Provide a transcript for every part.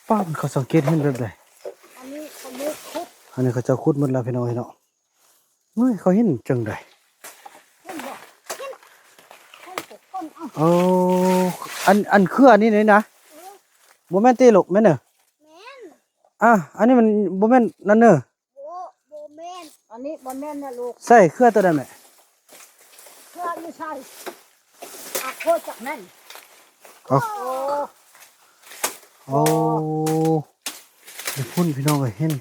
ປ້າ ມັນເຂົາສັງເກດເຫັນແບບໃດ? ອັນນີ້ເຂົາເລີກຂຸດ ອັນນີ້ເຂົາເຈົ້າຂຸດໝົດແລ້ວ ພີ່ນ້ອງເອີຍເນາະ. ເອີຍ ເຂົາເຫັນຈັ່ງໃດ? ເຫັນບໍ່? ເຫັນ ເຫັນແຕ່ກົ້ນ ເອົ້າ ໂອ້ ອັນ ອັນເຄືອອັນນີ້ນີ້ນະ? ເອີ ບໍ່ແມ່ນຕິລູກ ແມ່ນເນີ? ແມ່ນ ອ່າ ອັນນີ້ມັນບໍ່ແມ່ນນັ້ນເນີ? ບໍ່ ບໍ່ແມ່ນ ອັນນີ້ບໍ່ແມ່ນນະລູກ. ໃສ່ເຄືອໂຕໃດແມ່? ເຄືອຢູ່ໃສ? ອາ ໂຄຈັກແມ່ນ. ເອົ້າ ໂອ້ ໂອ້ ຢູ່ພຸ້ນ ພີ່ນ້ອງເອີຍ ເຫັນ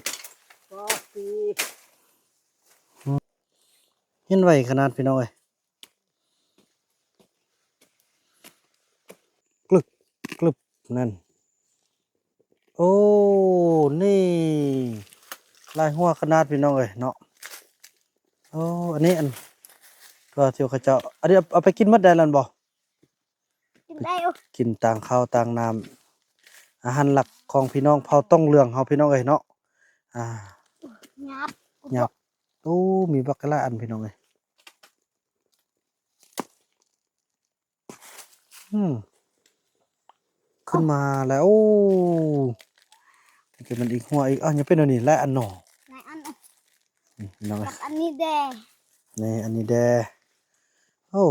ບໍ່ ເຫັນໄວຂະໜາດ ພີ່ນ້ອງເອີຍ. ກຶບ ກຶບ ນັ້ນ ໂອ້ ນີ້ ຫຼາຍຫົວຂະໜາດ ພີ່ນ້ອງເອີຍເນາະ. ໂອ້ ອັນນີ້ ອັນ ຕົວທີ່ເຂົາເຈົ້າ ອັນນີ້ເອົາ ເອົາໄປກິນໝົດໄດ້ແລ້ວບໍ່? ກິນໄດ້ຢູ່ ກິນຕາມເຂົ້າຕາມນ້ຳ ອາຫານຫຼັກຂອງພີ່ນ້ອງເຜົ່າຕ້ອງເຫຼືອງເຮົາ ພີ່ນ້ອງເອີຍເນາະ. ອ່າ ຫຍັບ ຫຍັບ ໂອ້ ມີບັກຫຼາຍອັນ ພີ່ນ້ອງເອີຍ. ອືມ ຂຶ້ນມາແລ້ວ ໂອ້ ນີ້ກໍແມ່ນອີກຫົວອີກ. ອ້າວ ຍັງເປັນອັນນີ້ຫຼາຍອັນເນາະ ຫຼາຍອັນ ອືມ ພີ່ນ້ອງເອີຍ ກັບອັນນີ້ແດ່ ນີ້ ອັນນີ້ແດ່. ໂອ້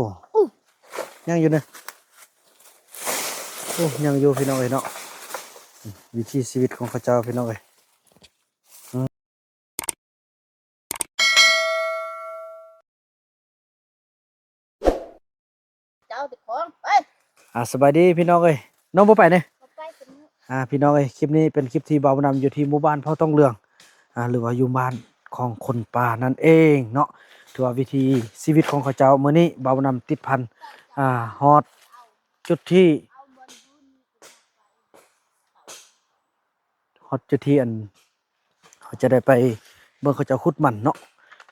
ຍັງຢູ່ເນາະ ໂອ້ ຍັງຢູ່ ພີ່ນ້ອງເອີຍເນາະ. ວິຖີຊີວິດຂອງເຂົາເຈົ້າ ພີ່ນ້ອງເອີຍ. ເຈົ້າເປັນຂອງໄປ ອ່າ ສະບາຍດີພີ່ນ້ອງເອີຍ ນ້ອງບໍ່ໄປເດ້ ບໍ່ໄປ ອ່າ ພີ່ນ້ອງເອີຍ ຄລິບນີ້ເປັນຄລິບທີ່ບ່າວບຸນນຳຢູ່ທີ່ໝູ່ບ້ານເຜົ່າຕ້ອງເຫຼືອງ ອ່າ ຫຼືວ່າຢູ່ບ້ານຂອງຄົນປ່ານັ້ນເອງເນາະ. ຖືວ່າວິຖີຊີວິດຂອງເຂົາເຈົ້າ ມື້ນີ້ບ່າວບຸນນຳຕິດພັນ ອ່າ ຮອດຈຸດທີ່ ຮອດຈຸດທີ່ ອັນ ເຮົາຈະໄດ້ໄປເບິ່ງເຂົາເຈົ້າຂຸດມັນເນາະ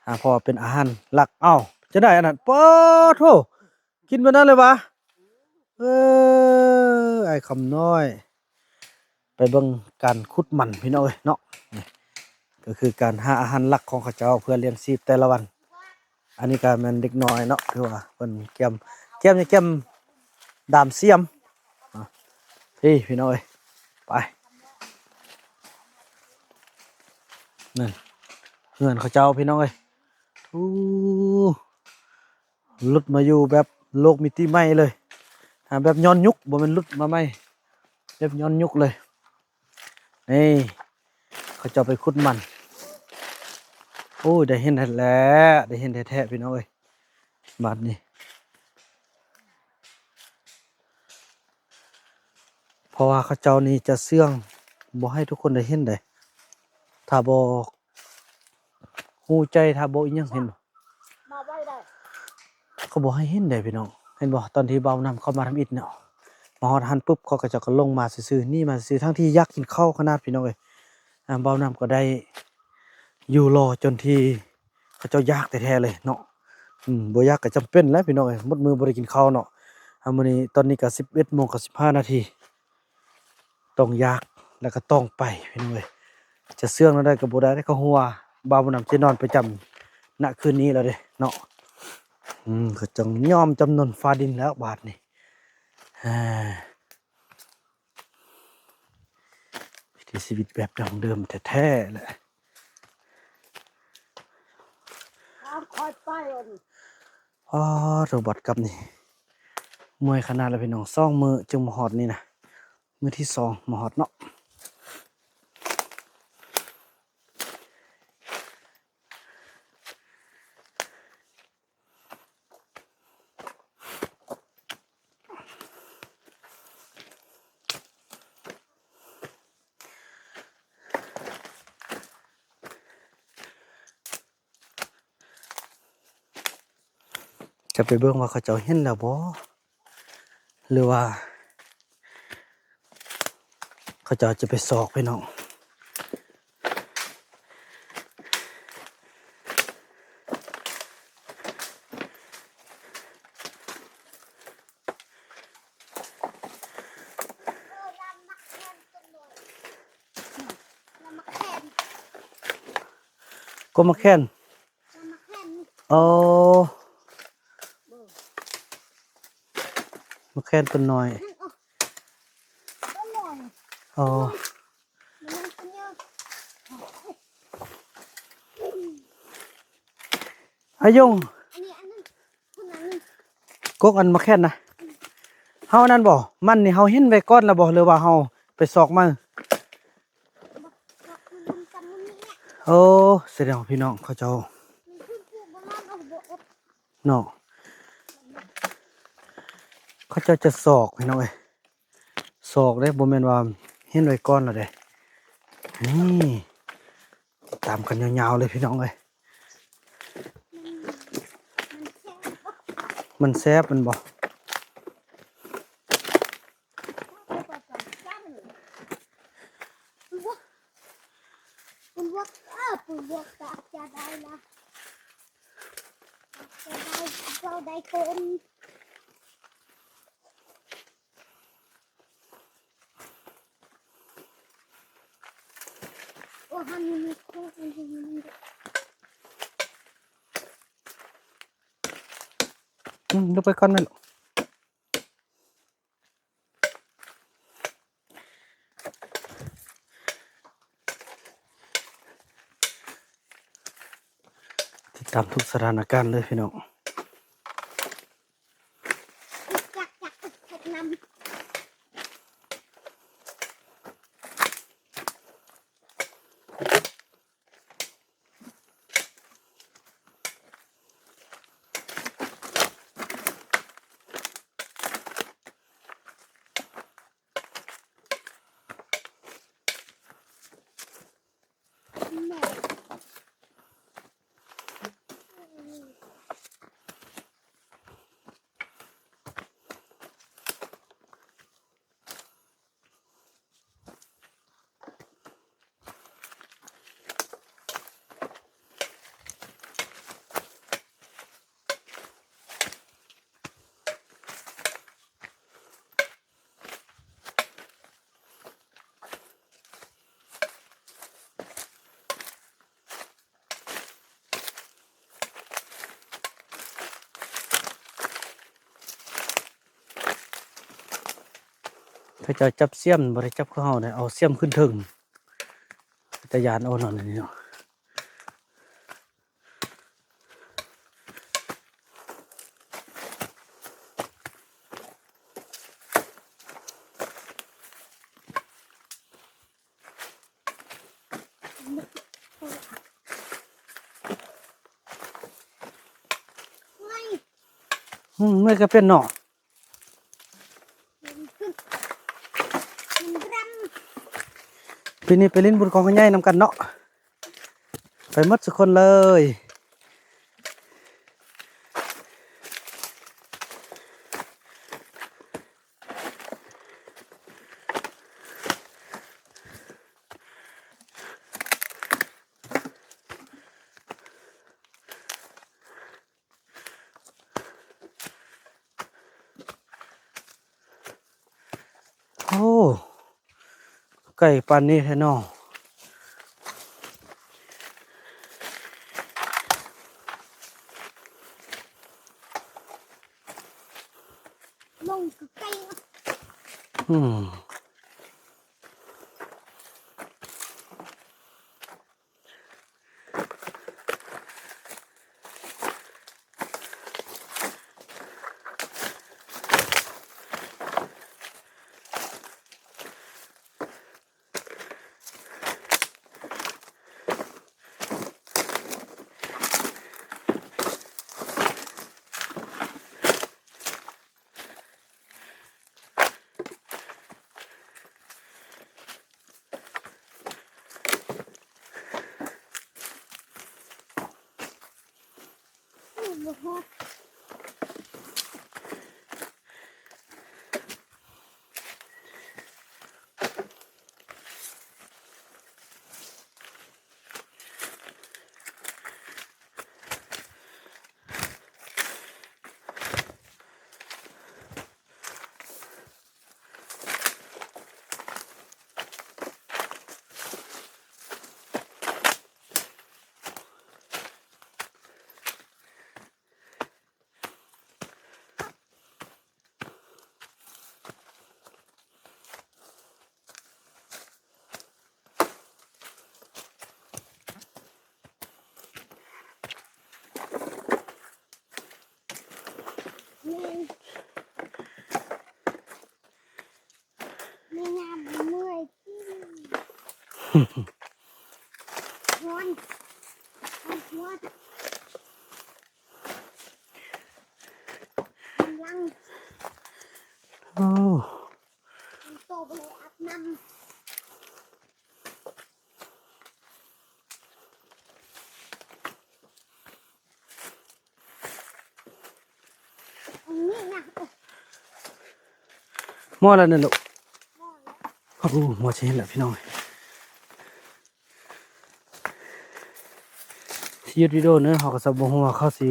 ອ່າ ເພາະວ່າເປັນອາຫານຫຼັກ. ເອົ້າ ຈັ່ງໃດອັນນັ້ນ ປາໂທ້ ກິນແບບນັ້ນເລີຍຫວາ? ເອີ ອ້າຍຄຳນ້ອຍ ໄປເບິ່ງການຂຸດມັນ ພີ່ນ້ອງເອີຍເນາະ. ນີ້ກໍຄືການຫາອາຫານຫຼັກຂອງເຂົາເຈົ້າເພື່ອລ້ຽງຊີບແຕ່ລະວັນ. ອັນນີ້ກໍແມ່ນເດັກນ້ອຍເນາະ ຖືວ່າເພິ່ນກຽມ ກຽມ ກຽມດາມຊຽມ ອາ ພີ້ ພີ່ນ້ອງເອີຍ ໄປ ນັ້ນ ເຮືອນເຂົາເຈົ້າ ພີ່ນ້ອງເອີຍ. ໂອ້ ຫຼຸດມາຢູ່ແບບໂລກມິຕິໃໝ່ເລີຍ ອາ ແບບຍ້ອນຍຸກ ບໍ່ແມ່ນຫຼຸດມາໃໝ່ ແບບຍ້ອນຍຸກເລີຍ. ນີ້ ເຂົາເຈົ້າໄປຂຸດມັນ. ໂອ້ຍ ໄດ້ເຫັນແທ້ໆ ໄດ້ເຫັນແທ້ໆ ພີ່ນ້ອງເອີຍ ບາດນີ້. ເພາະວ່າເຂົາເຈົ້ານີ້ຈະເຊື່ອງ ບໍ່ໃຫ້ທຸກຄົນໄດ້ເຫັນໃດ໋ ຖ້າບໍ່ຮູ້ໃຈ ຖ້າບໍ່ອີ່ຫຍັງ ເຫັນບໍ່? ມາໄວໄດ໋ ເຂົາບໍ່ໃຫ້ເຫັນເດ້ພີ່ນ້ອງ. ເຫັນບໍ່? ຕອນທີ່ບ່າວນຳເຂົ້າມາທຳອິດເນາະ ມາຮອດຫັ້ນປຶບ ເຂົາກໍເຈົ້າກໍລົງມາຊື່ໆ ໜີມາຊື່ໆ ທັງທີ່ຢາກກິນເຂົ້າຂະໜາດ ພີ່ນ້ອງເອີຍ. ອ່າ ບ່າວນຳກໍໄດ້ຢູ່ລໍຈົນທີ່ເຂົາເຈົ້າຢາກແທ້ໆເລີຍເນາະ. ອືມ ບໍ່ຢາກກໍຈຳເປັນແຫຼະ ພີ່ນ້ອງເອີຍ ໝົດມື້ບໍ່ໄດ້ກິນເຂົ້າເນາະ. ອ່າ ມື້ນີ້ ຕອນນີ້ກໍສິບເອັດໂມງກັບສິບຫ້ານາທີ. ຕ້ອງຢາກ ແລ້ວກໍຕ້ອງໄປ ພີ່ນ້ອງເອີຍ. ຈະເຊື່ອງແນວໃດກໍບໍ່ໄດ້ເດ້ ເຂົາຮູ້ວ່າບ່າວບຸນນຳຈະນອນປະຈຳ ນະ ຄືນນີ້ແລ້ວເດ້ເນາະ. ອືມ ເຂົາຈັ່ງຍອມຈຳນົນຟ້າດິນແລ້ວບາດນີ້. ເອີ ວິຖີຊີວິດແບບດັ້ງເດີມແທ້ໆແຫຼະ. ອ້າວ ຄ່ອຍໄປອັນ ອໍ ໂທ ບັດກັບນີ້ ເມື່ອຍຂະໜາດແລ້ວ ພີ່ນ້ອງ. ສອງມື້ຈຶ່ງມາຮອດນີ້ນະ ມື້ທີສອງມາຮອດເນາະ. ຈະໄປເບິ່ງວ່າເຂົາເຈົ້າເຫັນແລ້ວບໍ່ ຫຼືວ່າເຂົາເຈົ້າຈະໄປຊອກ ພີ່ນ້ອງ. ກົກໝາກແຄນ ອໍ ໝາກແຄນຕົ້ນນ້ອຍ ອໍ. ອາຍົງ ອັນນີ້ ອັນນັ້ນ ພຸ້ນ ອັນນີ້ ກົກອັນໝາກແຄນນະ ເຮົາອັນນັ້ນບໍ່? ມັນນີ້ເຮົາເຫັນໄວ້ກ່ອນແລ້ວບໍ່ ຫຼືວ່າເຮົາໄປຊອກມາ? ໂອ້ ສະແດງວ່າພີ່ນ້ອງເຂົາເຈົ້າ ເນາະ ເຂົາເຈົ້າຈະຊອກ ພີ່ນ້ອງເອີຍ ຊອກເດ້ ບໍ່ແມ່ນວ່າເຫັນໄວ້ກ່ອນແລ້ວເດ້. ນີ້ ຕິດຕາມກັນຍາວໆເລີຍພີ່ນ້ອງເອີຍ. ມັນແຊບ ມັນແຊບແມ່ນບໍ່? ອືມ ລຸກໄປກ່ອນແມ່ລູກ. ຕິດຕາມທຸກສະຖານະການເລີຍພີ່ນ້ອງ. ເຂົາເຈົ້າຈັບສ່ຽມ ບໍ່ໄດ້ຈັບຄືເຮົາເດ້ ເອົາສ່ຽມຂຶ້ນເທິງ ເປັນຕາຢ້ານເນາະ ອັນນີ້ເນາະ. ອືມ ເມື່ອຍກະເປັນເນາະ. ປີນີ້ໄປຫຼິ້ນບຸນກອງໃຫຍ່ນຳກັນເນາະ ໄປໝົດສູ່ຄົນເລີຍ. ໂອ້ ໄກປານນີ້ແທ້ເນາະ. ລົງຄືໄກເນາະ. ອືມ. ໂ ฮ้อน ฮ้อน ฮ้อน กำลัง โอ้ โตไปเลยอาบน้ำ อันนี้นะ มอดแล้วนั่นลูก มอดแล้ว โอ้ มอดสิเห็นแล้วพี่น้อง สิหยุดวิดีโอเด้อ เฮาก็ซะบ่ฮู้ว่าเขาสิ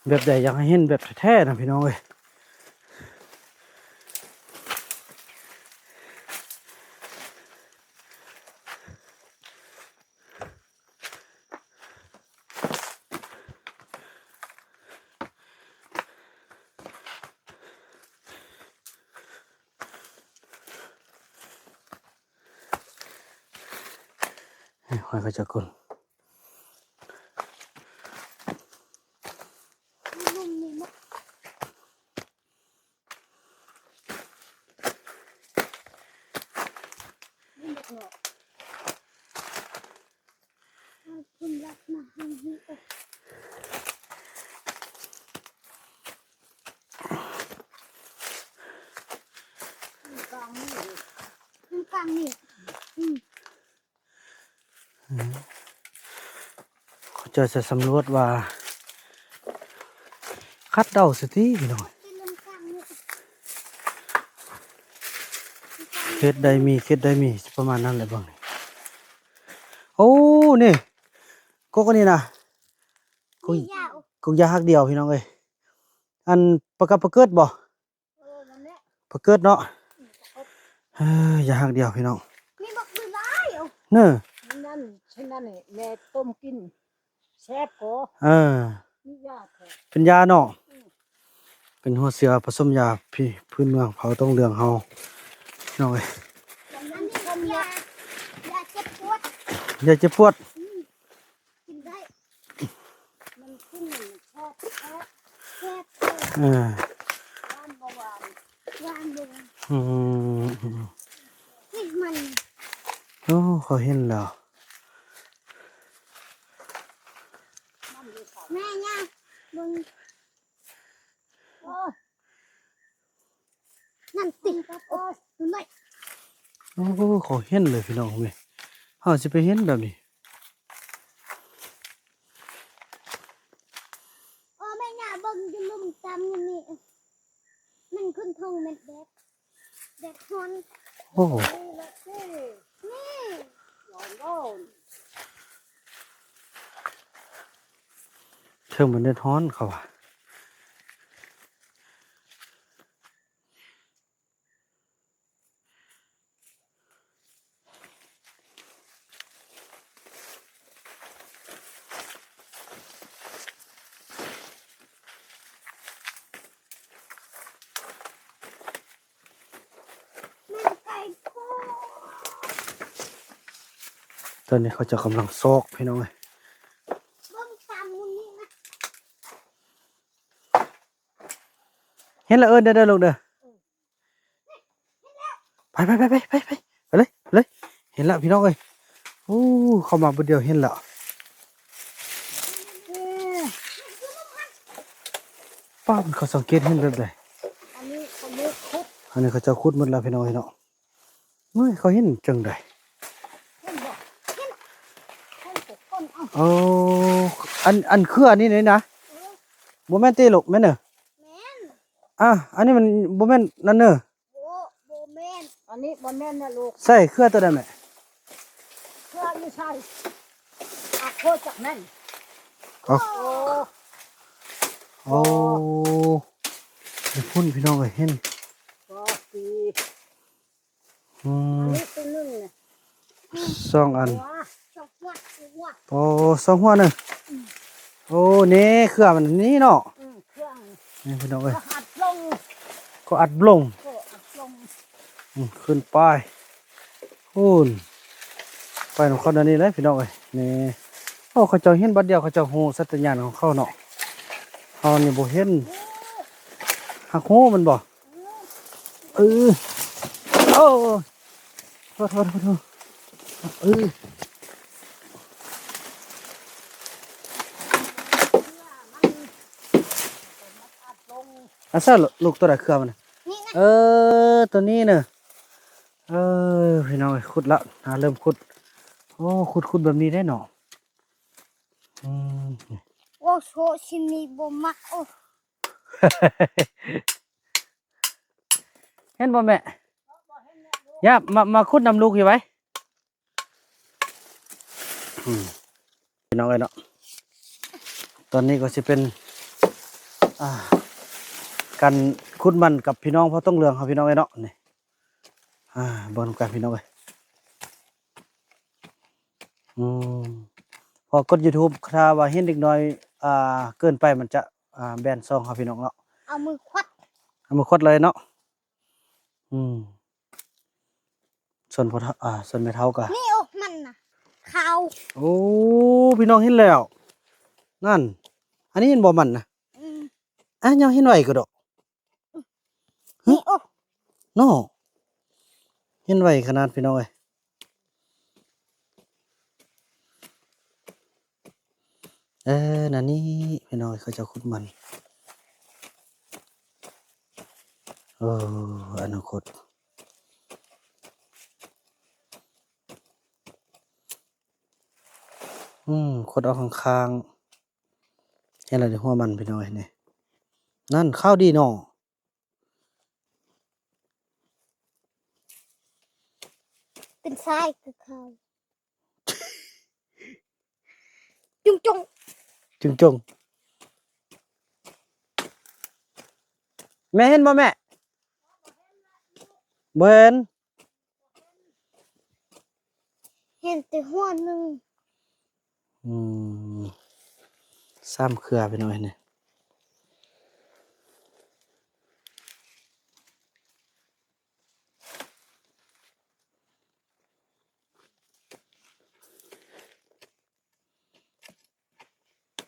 แบบใด อยากให้เห็นแบบแท้ๆนะพี่น้องเอ้ย ໃຫ້ຂ້ອຍເຂົາເຈົ້າກ່ອນ กลางนี่ กลางนี่ อืม ເຂົາເຈົ້າຈະສຳຫຼວດວ່າ ຄາດເດົາຊື່ຕິພີ່ນ້ອງ ເຂດໃດມີ ເຂດໃດມີ ປະມານນັ້ນແຫຼະເບິ່ງນີ້ ໂອ້ ນີ້ ກົກອັນນີ້ນະ ກົກ ກົກຢາຮັກດຽວພີ່ນ້ອງເອີຍ ອັນປະກັບປະເກີດບໍ່? ເອີ ນັ້ນແຫຼະ ປາເກີດເນາະ ເອີ ຢ່າຮັກດຽວພີ່ນ້ອງ ມີບັກຫຼາຍ ເອີ ນັ້ນ ໃສ່ນັ້ນແມ່ຕົ້ມກິນ ແຊບກໍ ເອີ ມີຢາແທ້ ເປັນຢາເນາະ ເປັນຫົວເສືອປະສົມຢາພື້ນເມືອງເຜົ່າຕົງເຫຼືອງເຮົາ ພີ່ນ້ອງເອີຍ ອັນນີ້ຢາ ຢາເຈັບປວດ ຢາເຈັບປວດ ກິນໄດ້ ມັນຂຶ້ນ ມັນຊອບແຊບ ແຊບ ເອີ ຫວານບໍ່ຫວານ ຫວານບໍ່ຫວານ ອືມ ນີ້ມັນ ໂອ້ ຂ້ອຍເຫັນແລ້ວ ແມ່ຍ່າເບິ່ງ ໂອ້ ນັ້ນຕິ ໂອ້ຍ ໂອ້ ຂ້ອຍເຫັນເລີຍພີ່ນ້ອງເອີຍ ເຮົາຊິໄປເຫັນແບບນີ້ ໂອ້ ແມ່ຍ່າເບິ່ງຢູ່ລຸ່ມຕຳຢູ່ນີ້ ມັນຂຶ້ນທົ່ງແມ່ນແດດ ແດດຮ້ອນ ໂອ້ ນີ້ແຫຼະ ນີ້ ຮ້ອນ ເທິງມັນແດດຮ້ອນເຂົາວ່າ. ຕອນນີ້ເຂົາເຈົ້າກຳລັງຊອກ ພີ່ນ້ອງເອີຍ ເບິ່ງຕາມມື້ນີ້ນະ. ເຫັນລະ ເອີ້ນເດີ ເດີລູກເດີ ໄປ ໄປ ໄປ ໄປ ໄປ ໄປເລີຍ ໄປເລີຍ ເຫັນລະພີ່ນ້ອງເອີຍ ໂອ້ ເຂົ້າມາບຶດດຽວເຫັນລະ ປ້າ ມັນເຂົາສັງເກດເຫັນແບບໃດ ອັນນີ້ເຂົາເລີກຂຸດ ອັນນີ້ເຂົາເຈົ້າຂຸດໝົດລະພີ່ນ້ອງເອີຍເນາະ. ເອີຍ ເຂົາເຫັນຈັ່ງໃດ ເຫັນບໍ່ ເຫັນ ເຫັນແຕ່ກົ້ນ ເອົ້າ ໂອ້ ອັນ ອັນເຄືອນີ້ນີ້ນະ ເອີ ບໍ່ແມ່ນຕິລູກ ແມ່ນເນີ ແມ່ນ ອ່າ ອັນນີ້ມັນບໍ່ແມ່ນນັ້ນເນີ ໂອ້ ບໍ່ແມ່ນ ອັນນີ້ບໍ່ແມ່ນນະລູກ ໃສ່ເຄືອໂຕໃດແມ່ ເຄືອຢູ່ໃສ ອາ ໂຄຈັກແມ່ນ ເອົ້າ ໂອ້ ໂອ້ ພຸ້ນ ພີ່ນ້ອງເອີຍ ເຫັນ ບໍ່ ອືມ ອັນນີ້ຕົວໜຶ່ງນະ ສອງອັນ ຫົວ ສອງຫົວ ຫົວ ໂອ້ ສອງຫົວໜຶ່ງ ອືມ ໂອ້ ນີ້ເຄືອມັນນີ້ເນາະ ອືມ ເຄືອ ນີ້ພີ່ນ້ອງເອີຍ ກໍອັດລົງ ກໍອັດລົງ ກໍອັດລົງ ອືມ ຂຶ້ນໄປ ພຸ້ນ ໄປນຳເຂົາແນວນີ້ແຫຼະພີ່ນ້ອງເອີຍ ນີ້ ໂອ້ ເຂົາເຈົ້າເຫັນບັດດຽວ ເຂົາເຈົ້າຮູ້ສັດຕະຍານຂອງເຂົາເນາະ ເຮົານີ້ບໍ່ເຫັນ ເອີ ຫາກຮູ້ມັນບໍ່? ເອີ ໂອ້ ໂທດ ໂທດ ໂທດ ໂທດ ເອີ ອາ ໃສ່ລູກໂຕໃດເຄືອມັນນະ? ນີ້ນະ ເອີ ໂຕນີ້ນະ. ເອີ ພີ່ນ້ອງເອີຍ ຂຸດລະ ຫາເລີ່ມຂຸດ. ໂອ້ ຂຸດ ຂຸດແບບນີ້ໄດ້ເນາະ. ອືມ ໂອ້ ໂຊຊິມີບໍ່ມັກ. ໂອ້ ເຫັນບໍ່ແມ່? ຢ່າ ມາ ມາຂຸດນຳລູກຢູ່ໄວ. ອືມ ພີ່ນ້ອງເອີຍເນາະ ຕອນນີ້ກໍຊິເປັນ ອ່າ ການຂຸດມັນກັບພີ່ນ້ອງພໍ່ຕົງເຫຼືອງເຮົາ ພີ່ນ້ອງເອີຍເນາະ. ນີ້ ອ່າ ເບິ່ງນຳກັນ ພີ່ນ້ອງເອີຍ. ອືມ ເພາະກົດຢູທູບ ຖ້າວ່າເຫັນເດັກນ້ອຍ ອ່າ ເກີນໄປ ມັນຈະ ອ່າ ແບນຊ່ອງເຮົາ ພີ່ນ້ອງເນາະ. ເອົາມືຂວັດ ເອົາມືຂວັດເລີຍເນາະ. ອືມ ສ່ວນພໍ່ເຖົ້າ ອ່າ ສ່ວນແມ່ເຖົ້າກະ ນີ້ ໂອ້ ມັນນະ ຂາວ. ໂອ້ ພີ່ນ້ອງເຫັນແລ້ວ ນັ້ນ ອັນນີ້ເຫັນບໍ່ມັນນະ? ອືມ ອ່ະ ຍັງເຫັນໄວກວ່າດອກ. ນີ້ ໂອ້ ເນາະ ເຫັນໄວຂະໜາດ ພີ່ນ້ອງເອີຍ. ເອີ ນັ້ນນີ້ ພີ່ນ້ອງເອີຍ ເຂົາເຈົ້າຂຸດມັນ. ເອີ ອະນາຄົດ ອືມ ຂຸດອອກຂ້າງໆ ເຫັນແລ້ວ ຫົວມັນ ພີ່ນ້ອງເອີຍ. ນີ້ ນັ້ນ ຂາວດີເນາະ. ເປັນຊາຍຄືເຂົາ ຈຸງຈົງ ຈຸງຈົງ. ແມ່ເຫັນບໍ່ແມ່? ບໍ່ເຫັນ. ເຫັນແຕ່ຫົວໜຶ່ງ. ອືມ ສາມເຄືອ ພີ່ນ້ອງເອີຍ. ນີ້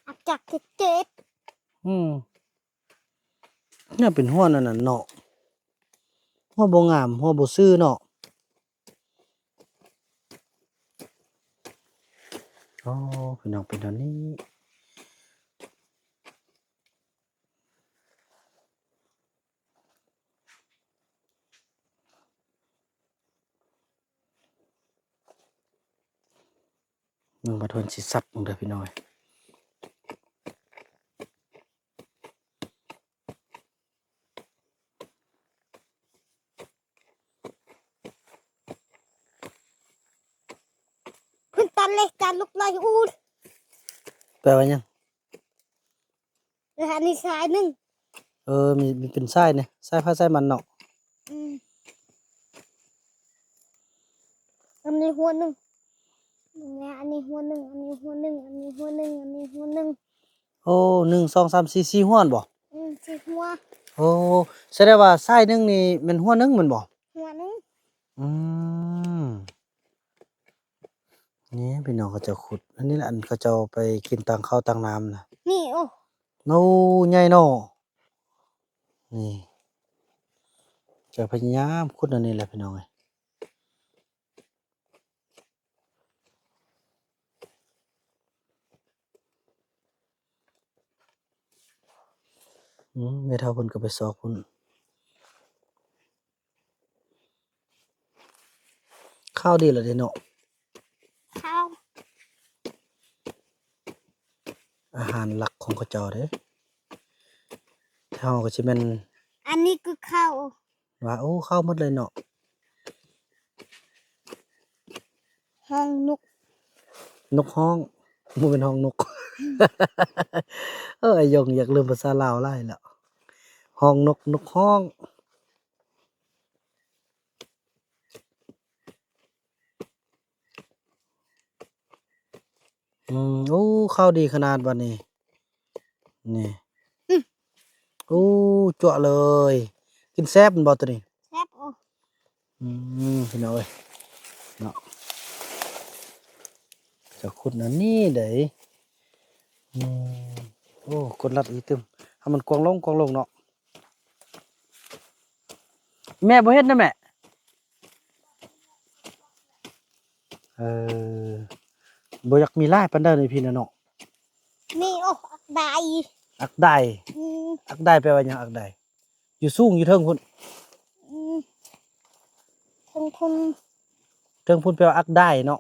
ອາດຈະເຈັບ. ອືມ ນີ້ເປັນຫົວນັ້ນນະເນາະ ຫົວບໍ່ງາມ ຫົວບໍ່ຊື່ເນາະ. ໂອ້ ພີ່ນ້ອງ ເປັນແນວນີ້. ເບິ່ງວ່າເພິ່ນຊິສັບເບິ່ງເດີ ພີ່ນ້ອງເອີຍ. ເພິ່ນຕັດເລກຈານລູກລອຍອູດ ແປວ່າຫຍັງ? ແລ້ວອັນນີ້ສາຍໜຶ່ງ. ເອີ ມີ ມີເປັນສາຍນີ້ ສາຍໃຜສາຍມັນເນາະ. ອືມ ອັນນີ້ຫົວໜຶ່ງ ແລ້ວອັນນີ້ຫົວໜຶ່ງ ອັນນີ້ຫົວໜຶ່ງ ອັນນີ້ຫົວໜຶ່ງ ອັນນີ້ຫົວໜຶ່ງ. ໂອ້ ໜຶ່ງ ສອງ ສາມ ສີ່ ສີ່ຫົວຫັ້ນບໍ່? ອືມ ສີ່ຫົວ. ໂອ້ ສະແດງວ່າສາຍໜຶ່ງນີ້ແມ່ນຫົວໜຶ່ງແມ່ນບໍ່? ຫົວໜຶ່ງ. ອືມ ນີ້ພີ່ນ້ອງເຂົາເຈົ້າຂຸດ ອັນນີ້ລະ ອັນເຂົາເຈົ້າໄປກິນຕາງເຂົ້າຕາງນ້ຳນະ. ນີ້ ໂອ້ ໂອ້ ໃຫຍ່ເນາະ. ນີ້ ຈະພະຍາຍາມຂຸດອັນນີ້ແຫຼະ ພີ່ນ້ອງເອີຍ. ອືມ ແມ່ເຖົ້າເພິ່ນກໍໄປຊອກພຸ້ນ. ຂາວດີລະເດເນາະ. ຂາວ ອາຫານຫຼັກຂອງເຂົາເຈົ້າເດ້. ເຮົາກໍຊິແມ່ນ ອັນນີ້ຄືເຂົາ. ວ່າ ໂອ້ ເຂົ້າໝົດເລີຍເນາະ. ຮ້ອງນົກ ນົກຮ້ອງ ບໍ່ແມ່ນຮ້ອງນົກ. ເອີ ອາຍົງຢາກລືມພາສາລາວຫຼາຍແລ້ວ. ຮ້ອງນົກ ນົກຮ້ອງ. ອືມ ໂອ້ ເຂົ້າດີຂະໜາດບັດນີ້ ນີ້. ອືມ ໂອ້ ຈົວະເລີຍ. ກິນແຊບແມ່ນບໍ່ໂຕນີ້? ແຊບ. ໂອ້ ອືມ ພີ່ນ້ອງເອີຍເນາະ ຈະຂຸດອັນນີ້ໄດ໋. ອືມ ໂອ້ ກົດລັດອີກຕື່ມ ໃຫ້ມັນກວ້າງລົງ ກວ້າງລົງເນາະ. ແມ່ບໍ່ເຮັດນະແມ່. ເອີ ບໍ່ຢາກມີຫຼາຍປານໃດໃນພີ້ນະເນາະ. ມີ ໂອ້ ອັກໄດ ອັກໄດ. ອືມ ອັກໄດແປວ່າຫຍັງ? ອັກໄດຢູ່ສູງຢູ່ເທິງພຸ້ນ. ອືມ ເທິງພຸ້ນ ເທິງພຸ້ນແປວ່າອັກໄດເນາະ.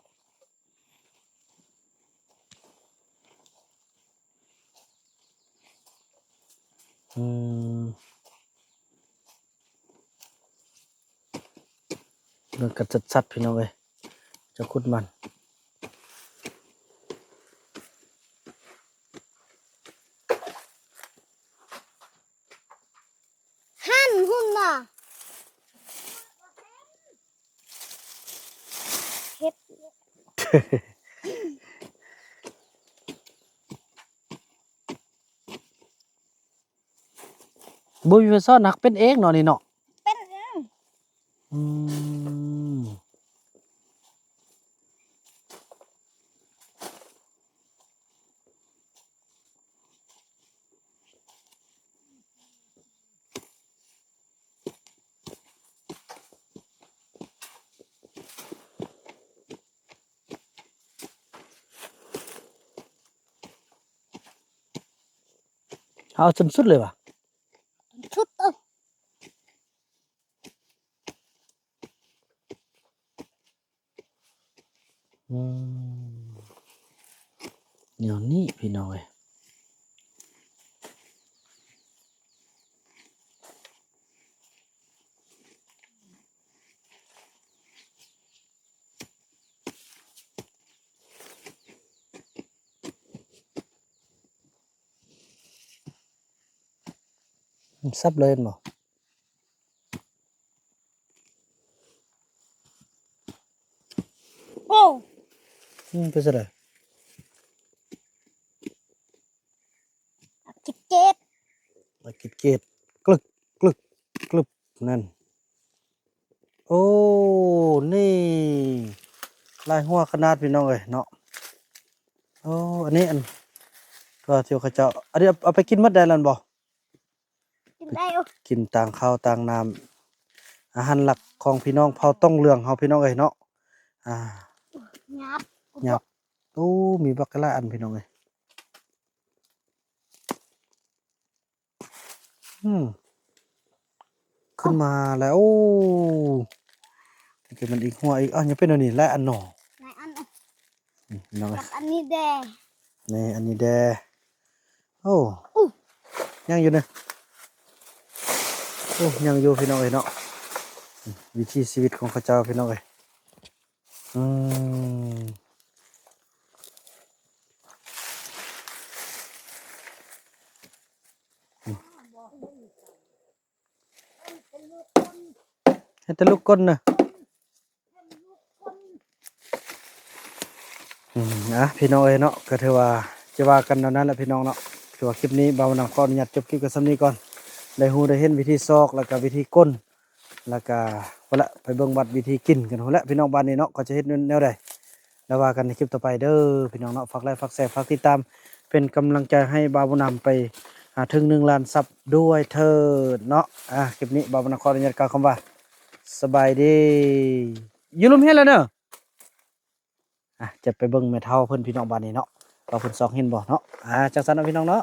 ອືມ ເບິ່ງກັນຊັດໆ ພີ່ນ້ອງເອີຍ ຈະຂຸດມັນ. ຫັ້ນ ຮຸ່ນນະ ເຮັດ ບໍ່ມີໃຜສອນ ຮັກເປັນເອງເນາະນີ້ເນາະ. ເປັນເອງ. ອືມ. ເອົາຈົນສຸດເລີຍຫວາ? ສຸດເອີ. ອືມ ແນວນີ້ພີ່ນ້ອງເອີຍ. ມັນສັບເລີຍແມ່ນບໍ່? ໂອ້ ອືມ ເປັນຈັ່ງໃດ? ກິດເກດ ກິດເກດ ກຶກ ກຶກ ກຶບ ນັ້ນ. ໂອ້ ນີ້ ຫຼາຍຫົວຂະໜາດ ພີ່ນ້ອງເອີຍເນາະ. ໂອ້ ອັນນີ້ ອັນ ຕົວທີ່ເຂົາເຈົ້າ ອັນນີ້ເອົາ ເອົາໄປກິນໝົດໄດ້ແລ້ວບໍ່? ກິນໄດ້ ກິນຕາງເຂົ້າຕາງນ້ຳ ອາຫານຫຼັກຂອງພີ່ນ້ອງເຜົ່າຕ້ອງເຫຼືອງເຮົາ ພີ່ນ້ອງເອີຍເນາະ. ອ່າ ຫຍັບ ຫຍັບ. ໂອ້ ມີບັກຫຼາຍອັນ ພີ່ນ້ອງເອີຍ. ອືມ ຂຶ້ນມາແລ້ວ. ໂອ້ ນີ້ກໍແມ່ນອີກຫົວອີກ. ອ້າວ ຍັງເປັນອັນນີ້ ຫຼາຍອັນເນາະ. ຫຼາຍອັນ ອືມ ພີ່ນ້ອງເອີຍ ກັບອັນນີ້ແດ່. ນີ້ ອັນນີ້ແດ່. ໂອ້ ຍັງຢູ່ເນາະ. ໂອ້ ຍັງຢູ່ ພີ່ນ້ອງເອີຍເນາະ. ວິຖີຊີວິດຂອງເຂົາເຈົ້າ ພີ່ນ້ອງເອີຍ. ອືມ ເຮັດແຕ່ລູກກົ້ນນະ. ອືມ ອ່ະ ພີ່ນ້ອງເອີຍເນາະ ກໍຖືວ່າຈະວ່າກັນແນວນັ້ນແຫຼະ ພີ່ນ້ອງເນາະ. ຖືວ່າຄລິບນີ້ບ່າວນຳຂໍອະນຸຍາດຈົບຄລິບກັນສ່ຳນີ້ກ່ອນ. ໄດ້ຮູ້ໄດ້ເຫັນວິທີຊອກ ແລ້ວກໍວິທີກົ້ນ ແລ້ວກະພຸ້ນລະ ໄປເບິ່ງວັດວິທີກິນກັນພຸ້ນລະ ພີ່ນ້ອງ. ບ້ານນີ້ເນາະ ເຂົາຈະເຮັດແນວໃດ ແລ້ວວ່າກັນໃນຄລິບຕໍ່ໄປເດີ ພີ່ນ້ອງເນາະ. ຝາກໄລ ຝາກແຊ ຝາກຕິດຕາມ ເປັນກຳລັງໃຈໃຫ້ບ່າວບຸນນຳໄປ ຫາເຖິງໜຶ່ງລ້ານຊັບດ້ວຍເທີ້ນເນາະ. ອ່າ ຄລິບນີ້ບ່າວບຸນນຳຂໍອະນຸຍາດກ່າວຄຳວ່າ ສະບາຍດີ ຢູ່ລຸ່ມເຮືອນແລ້ວເດີ. ອ່າ ຈະໄປເບິ່ງແມ່ເຖົ້າເພິ່ນ ພີ່ນ້ອງ ບ້ານນີ້ເນາະ ວ່າເພິ່ນຊອກເຫັນບໍ່ເນາະ. ອ່າ ຈັ່ງຊັ້ນເນາະ ພີ່ນ້ອງເນາະ.